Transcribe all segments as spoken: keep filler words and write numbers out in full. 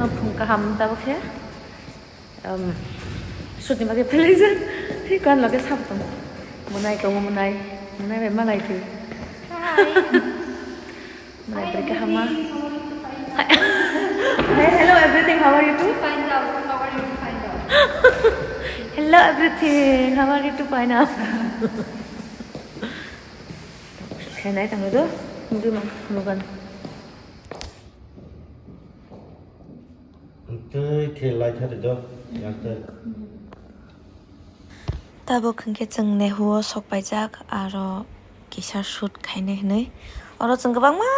Phung kaham tabuk khe. Um, shoot ni bagwi phailaijak. Hei, kuan loge sabo tong. Monai tongo, monai. Monai bai malai twi. Hi. Monai bai kaham ma. Hi, everything. Hi. Hi, hello, everything. How are you too? Find out. How are you to find out? Hello, everything. How are you to find out? Khe nai tangwi do. Nugwi mankha, nugan. Tei khe lai thari do, yakte. Tabuk hwnkhe chwng Nehu o sok paijak, aro kisa shoot khainai hwnwi. Oro chwng kwbangma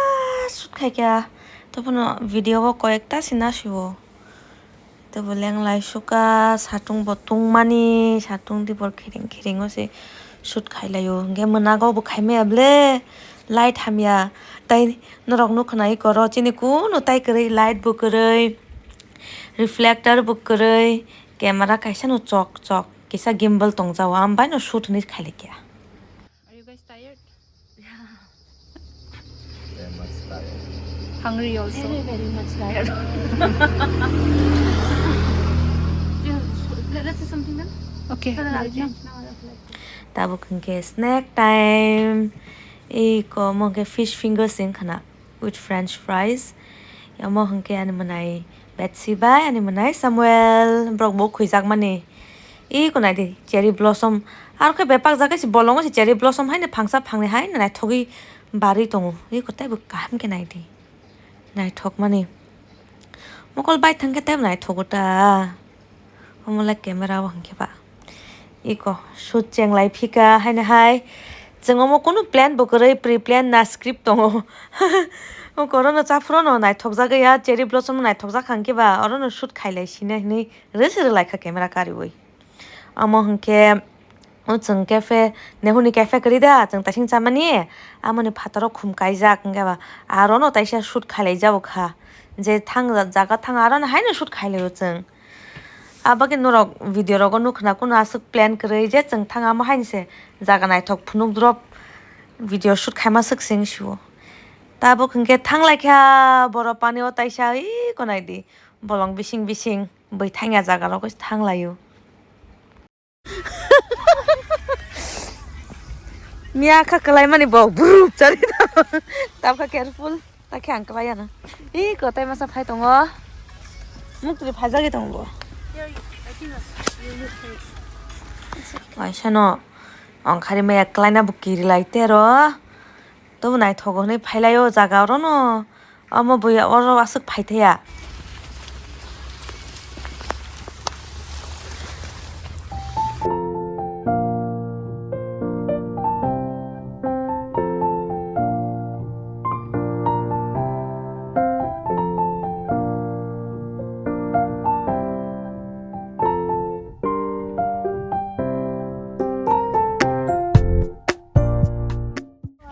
shoot khaikha, tei phano video o koyekta se nasio. Tei bo lenglai sukha, satung bo tungmani, satung tei bo khiring khiring o se shoot khailaio. Hwnkhe mwnago bo khaimaya ble light hamya, tei norok nukha nai koro chini kunu tai kwrwi, light bo kwrwi. Reflector bo kwrwi, camera kaisa no chok chok, kisa gimbal tongjago, ang bai no shoot hinwi khailikya. Are you guys tired? Yeah. Very much tired. Hungry also. Very, very much tired. Let's say something then. Okay. Tabuk hwnkhe snack time. Iko omo hwnkhe fish fingers wngkha na. With french fries. Omo hwnkhe ani mwnai Betsy bai ani mwnai Samuel, borok bo khwijakmani. Iko naidi cherry blossom. Aro khe bepakjak khe se bolongo se cherry blossom haino phangsa phangni haino naithogwi barwi tongo. Iko teibo kaham khe naidi. Naithokmani. Mokol bai thangkhe teibo naithogo ta. Omo le camera o hwnkhe ba. Iko shoot chenglai phika haino hai. Chwng omo kunu plan bo kwrwi, pre-plan na script tongo. O korono chaphuru no naithokjagwi ya, cherry blossom no naithokjak kha hwnkhe ba, oro no shoot khailai sina hinwi rwse rwlai kha camera kariwi. Omo hwnkhe O chwng cafe, Nehuni cafe kwrwi da, chwng taising chamani, amoni phataro khum kaijak, hwnkhe ba arono taisa shoot khailai jabo kha, je thang jaga thang arono haino shoot khailaio chwng. Abagwi norok video rogo nukha na, kunu aswk plan kwrwi je chwng thang amo haino se jaga naithok phunuk drop video shoot khaima swk se wng sio. Tabuk hwnkhe thang lai kha borok pani o taisa, iko naidi bolong bising bising bwthangya jaga rogo thang laio. Miya kha kwlaimani bo burup chari tamo. Tabkha careful, takhe ang kwlaiya na. Ih, kotai masa phai tongo. Muktwi phaijagwi tongo bo. Kaisa no ongkhari maya kwlaina bo kiri lai tero. Tobo naithogo hwnwi phailaio jaga orono. Omo buya oro aswk phaithaya.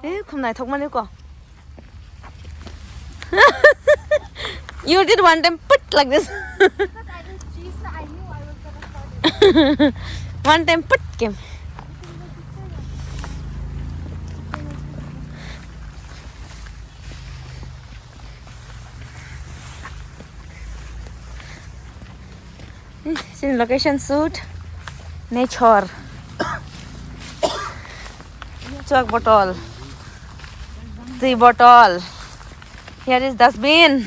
Eh, khum naithok mani ko. You did one time put like this. Because I was cheese, na, I knew I was gonna fall. One time put came. Sini location shoot nature. Chuak bottle, twi bottle. Here is dustbin.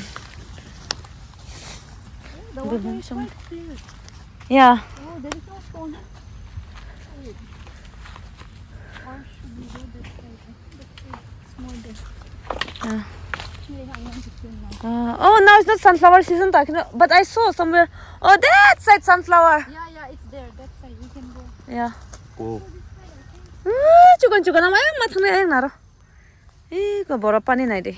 The water is quite clear. Yeah. Oh, there is no stone. Or should we go this side? Small day. Ah. Actually, I want to swim now. Ah, oh, now it's not sunflower season, ta, but I saw somewhere. Oh, that side sunflower. Yeah, yeah, it's there. That side we can go. Yeah. Cool. Ah, chukan chukan ama yang ma thangnai yang naro. Ih, ko borok pani nai de.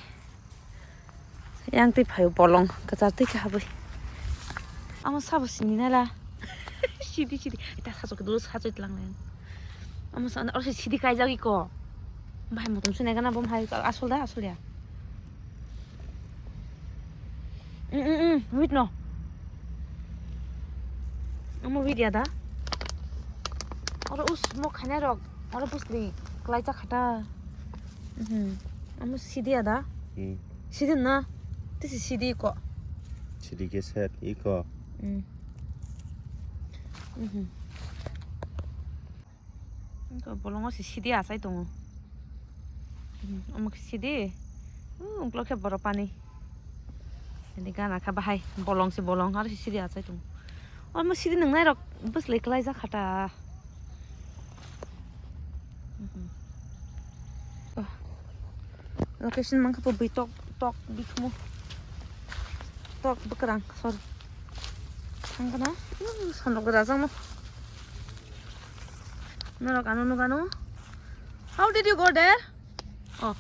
Yang twi phaio bolong kwchar twi khe habwi. Amo sabo sini nai la. Sidi sidi. Eta sajo khe dulu sajo tlang lai. Amo sa oro sidi kaijagwi ko. Bahai motom sini gana bom hai asol da asol ya. Mm, mm, mm, wait no. Amo wait ya da. Oro us mo khainai rok. Oro bwsli kwlai cha khata. Mhm. Amo sidi ya da. Hmm. Sidi na. Tisi sidi ko. Sidi khe set iko. Mm. Mhm. Iko bolongo si sidi achai tongo. Mhm. Omo khe sidi. Uh, ungklo khe borok pani. Ini gana kha bahai bolong si bolong aro si sidi achai tongo. Omo sidi nwngnai rok bwslai kwlai jak kha ta. Mhm. Oh. Location mankha po bui tok, tok bikhumu. Tok bwkrang, sorry. Thangkana, hmm, sonrok rajak no. Norok ano nugano. How did you go there? Oh.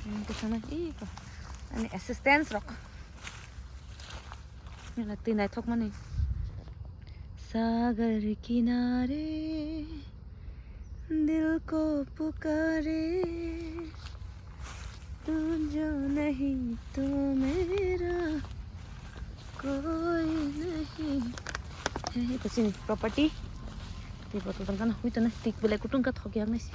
Ini kesana, ih, kok. Ini assistance rok. Ini twi naithok mani. Sagar kinare. दिल को पुकारे, तू जो नहीं तो मेरा कोई नहीं। He, he, ito sini, property. Di botol tangkana, hui to na, tik belai kutung ka thok yak nasi.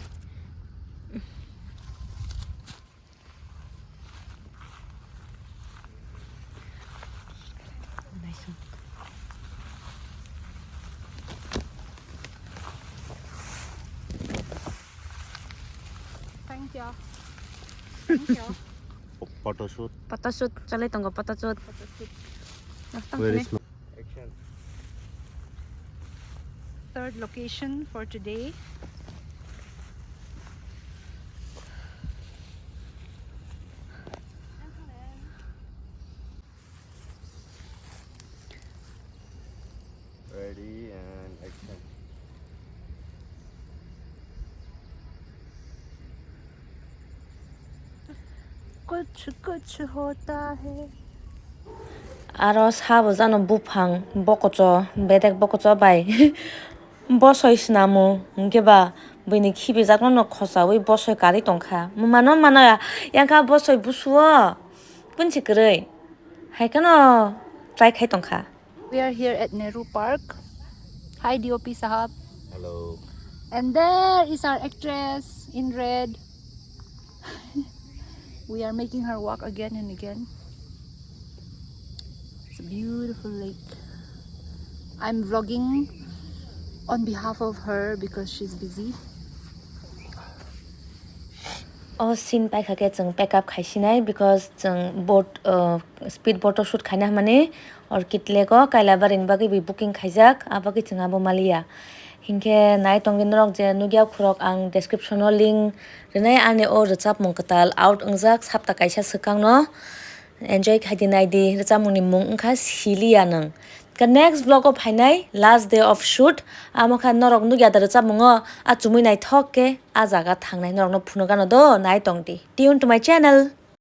Thank you. Thank you. Photoshoot. Photoshoot, chalai tongo photoshoot. Photoshoot. Where is my Action. Third location for today. Ready and action. कुछ कुछ होता है। Aro sabo jano buphang bokocho, bedek bokocho bai bosoi snamo, hinkhe ba buini khibijakno no khochaui bosoi karwi tongkha. Mano mano ya, yang kha bosoi busuo, punchi kwrwi, hai kheno try khai tongkha. We are here at Nehru Park. Hi, D O P Sahab. Hello. And there is our actress in red. We are making her walk again and again. It's a beautiful lake. I'm vlogging on behalf of her because she's busy. O scene paikha khe chwng pack up khaisinai, because chwng boat, uh, speed boat o shoot khaina hwnmani Orchid Lake o Kailabari ni bagwi bi booking khaijak, a bagwi chwng abo maliya. Hinkhe nai tongdi norok je nukya khorok, ang description o link rwnai ani o rwchapmung kwtal out wngjak sapta kaisa swkang no. Enjoy khaidi naidi, rwchapmungni mung wngkha Siliya Nwng. Khe next vlog o phainai last day of shoot, amo kha norok nukya da rwchapmungo, a chumui naithok khe a jaga thangnai norokno phunukgano do, nai tongdi. Tune to my channel.